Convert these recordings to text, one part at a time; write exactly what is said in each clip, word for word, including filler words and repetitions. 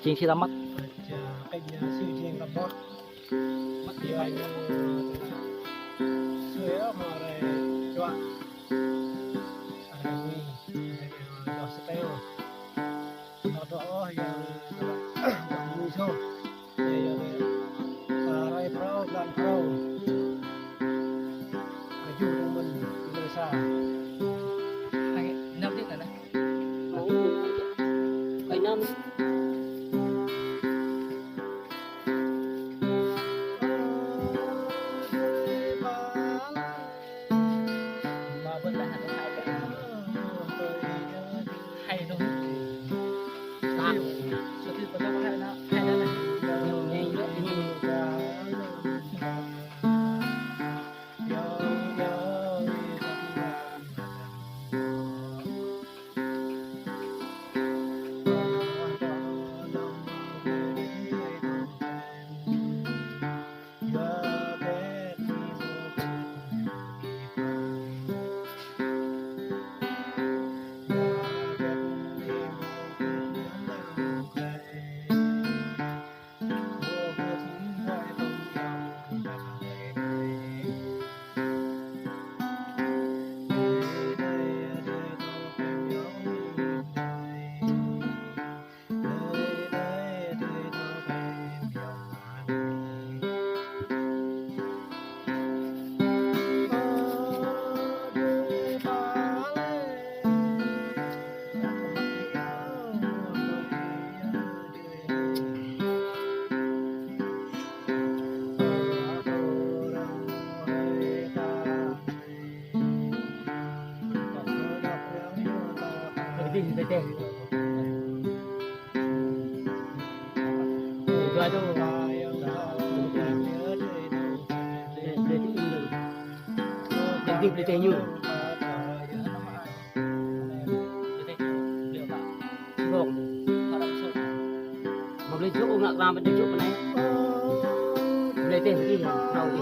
Jing si ta măt. Ča, kơ ñu si jing ta măt. Măt ñu hai. Sui ơ, mă rai čuă. Rai mi, rai mi, čuă stel. Rai čuă ôh, yang, yang mi so. Rai, rai, rai, rai, rai, rai. Rai ju, rai mơ̆n, rai sa. Hai, năm đứa này nè. Ôi, ôi, năm. Mà vẫn là hai, hai thôi. Tám. Số thứ có hai là, hai là này. Nhiều, nhiều, nhiều, nhiều. Vâng. Mà lên chỗ ngã ba bên đây chỗ bên này. Lên tên đi, đâu đi.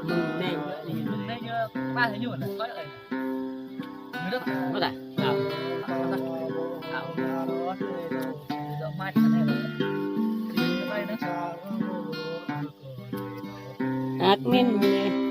Mơ̆ng anai. Mơ̆ng anai ñu pah ñu lah, koi ơi. Ñu đŏk. Mơ̆ dah? Đăo. Đăo. Đăo. Đăo mă anai. Admin anai.